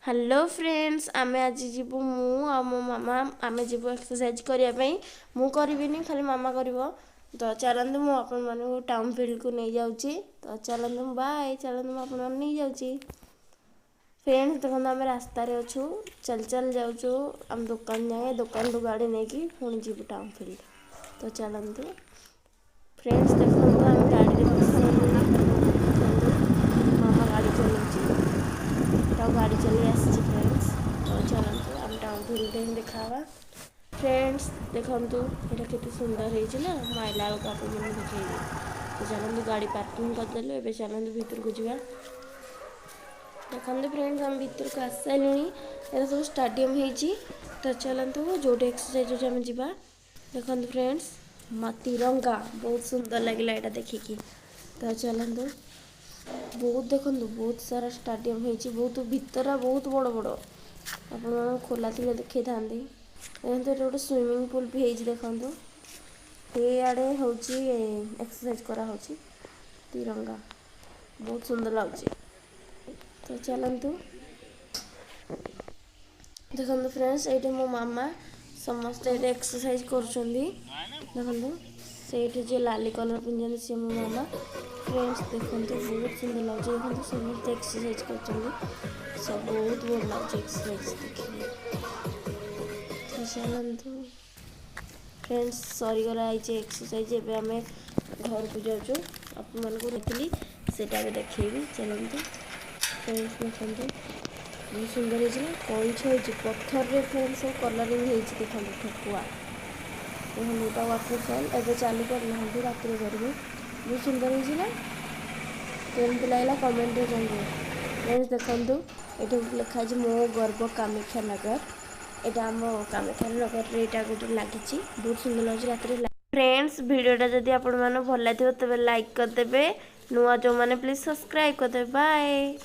Hello friends, ଆମେ ଆଜି ଯିବୁ, ମୁଁ ଆଉ ମୋ ମାମା, ଆମେ ଯିବୁ ଏକ୍ସରସାଇଜ୍ କରିବା ପାଇଁ। ମୁଁ କରିବିନି, ଖାଲି ମାମା କରିବ। ତ ଚାଲନ୍ତୁ, ମୁଁ ଆପଣମାନଙ୍କୁ ଟାଉନ୍ ଫିଲ୍ଡକୁ ନେଇଯାଉଛି। ତ ଚାଲନ୍ତୁ, ବାଏ। ଚାଲନ୍ତୁ, ମୁଁ ଆପଣମାନଙ୍କୁ ନେଇଯାଉଛି। ଫ୍ରେଣ୍ଡସ୍, ଦେଖନ୍ତୁ, ଆମେ ରାସ୍ତାରେ ଅଛୁ, ଚାଲି ଚାଲି ଯାଉଛୁ ଆମ ଦୋକାନ ଯାଏଁ। ଦୋକାନରୁ ଗାଡ଼ି ନେଇକି ପୁଣି ଯିବୁ ଟାଉନ୍ ଫିଲ୍ଡ। ତ ଚାଲନ୍ତୁ। ଫ୍ରେଣ୍ଡସ୍, ଦେଖନ୍ତୁ, ଆମେ ଗାଡ଼ିରେ ବସିସାରିଲୁଣି। ଦେଖନ୍ତୁ, ମାମା ଗାଡ଼ି ଚଲାଉଛି, ତାକୁ ଗାଡ଼ି ଚଲେଇ ଆସିଛି। ଫ୍ରେଣ୍ଡସ୍, ତ ଚାଲନ୍ତୁ, ଆମେ ଟାଉନ୍ ଫିଲ୍ଡରେ ହିଁ ଦେଖା ହେବା। ଫ୍ରେଣ୍ଡସ୍, ଦେଖନ୍ତୁ, ଏଇଟା କେତେ ସୁନ୍ଦର ହେଇଛି ନା? ମୁଁ ଆଇଲା ବେଳକୁ ଆପଣମାନଙ୍କୁ ଦେଖେଇବି। ତ ଚାଲନ୍ତୁ, ଗାଡ଼ି ପାର୍କିଂ କରିଦେଲୁ, ଏବେ ଚାଲନ୍ତୁ ଭିତରକୁ ଯିବା। ଦେଖନ୍ତୁ ଫ୍ରେଣ୍ଡସ୍, ଆମେ ଭିତରକୁ ଆସିସାରିଲୁଣି। ଏଇଟା ସବୁ ଷ୍ଟାଡ଼ିୟମ୍ ହେଇଛି। ତ ଚାଲନ୍ତୁ, ଯେଉଁଠି ଏକ୍ସରସାଇଜ୍ ହେଉଛି ଆମେ ଯିବା। ଦେଖନ୍ତୁ ଫ୍ରେଣ୍ଡସ୍, ମା ତିରଙ୍ଗା, ବହୁତ ସୁନ୍ଦର ଲାଗିଲା ଏଇଟା ଦେଖିକି। ତ ଚାଲନ୍ତୁ। ବହୁତ, ଦେଖନ୍ତୁ, ବହୁତ ସାରା ଷ୍ଟାଡ଼ିୟମ୍ ହେଇଛି, ବହୁତ ଭିତର ବହୁତ ବଡ଼ ବଡ଼। ଆପଣମାନଙ୍କୁ ଖୋଲା ଥିଲେ ଦେଖେଇଥାନ୍ତି। ଦେଖନ୍ତୁ, ଏଠି ଗୋଟେ ସୁଇମିଂ ପୁଲ୍ ବି ହେଇଛି। ଦେଖନ୍ତୁ, ଏଇଆଡ଼େ ହେଉଛି ଏକ୍ସରସାଇଜ୍ କରାହେଉଛି। ତିରଙ୍ଗା ବହୁତ ସୁନ୍ଦର ଲାଗୁଛି। ତ ଚାଲନ୍ତୁ। ଦେଖନ୍ତୁ ଫ୍ରେଣ୍ଡସ୍, ଏଇଠି ମୋ ମାମା ସମସ୍ତେ ଏଇଠି ଏକ୍ସରସାଇଜ୍ କରୁଛନ୍ତି। ଦେଖନ୍ତୁ, ସେଇଠି ଯିଏ ଲାଲି କଲର୍ ପିନ୍ଧିଛନ୍ତି, ସିଏ ମୋ ମାମା। ଫ୍ରେଣ୍ଡସ୍, ଦେଖନ୍ତୁ, ବହୁତ ସୁନ୍ଦର ଲାଗୁଛି। ଦେଖନ୍ତୁ, ସମସ୍ତେ ଏକ୍ସରସାଇଜ୍ କରୁଛନ୍ତି ସବୁ। ବହୁତ ଭଲ ଲାଗୁଛି ଏକ୍ସରସାଇଜ୍ ଦେଖିକି। ତ ଚାଲନ୍ତୁ ଫ୍ରେଣ୍ଡସ୍, ସରିଗଲା ହେଇଛି ଏକ୍ସରସାଇଜ୍, ଏବେ ଆମେ ଘରକୁ ଯାଉଛୁ। ଆପଣମାନଙ୍କୁ ଦେଖିଲି, ସେଇଟା ଏବେ ଦେଖେଇବି। ଚାଲନ୍ତୁ ଫ୍ରେଣ୍ଡସ୍। ଦେଖନ୍ତୁ, ବହୁତ ସୁନ୍ଦର ହେଇଛି ନା? କଇଁଛ ହେଇଛି ପଥରରେ। ଫ୍ରେଣ୍ଡସ୍, ସବୁ କଲରିଂ ହେଇଛି। ଦେଖନ୍ତୁ, ଠେକୁଆ। ଦେଖନ୍ତୁ, ଏଇଟା ୱାଟରଫଲ୍, ଏବେ ଚାଲୁ କରିନାହାନ୍ତି, ରାତିରେ କରିବେ। ବହୁତ ସୁନ୍ଦର ହେଇଛି ନା? କେମିତି ଲାଗିଲା କମେଣ୍ଟରେ ଜଣାଇବେ। ଫ୍ରେଣ୍ଡସ୍, ଦେଖନ୍ତୁ, ଏଠି ଗୋଟେ ଲେଖା ହେଇଛି "ମୋ ଗର୍ବ କାମାକ୍ଷା ନଗର"। ଏଇଟା ଆମ କାମାକ୍ଷା ନଗରରେ ଏଇଟା ଗୋଟେ ଲାଗିଛି। ବହୁତ ସୁନ୍ଦର ଲାଗୁଛି ରାତିରେ। ଫ୍ରେଣ୍ଡସ୍, ଭିଡ଼ିଓଟା ଯଦି ଆପଣମାନଙ୍କୁ ଭଲ ଲାଗିଥିବ, ତେବେ ଲାଇକ୍ କରିଦେବେ। ନୂଆ ଯେଉଁମାନେ, ପ୍ଲିଜ୍ ସବସ୍କ୍ରାଇବ୍ କରିଦେବେ। ବାଏ।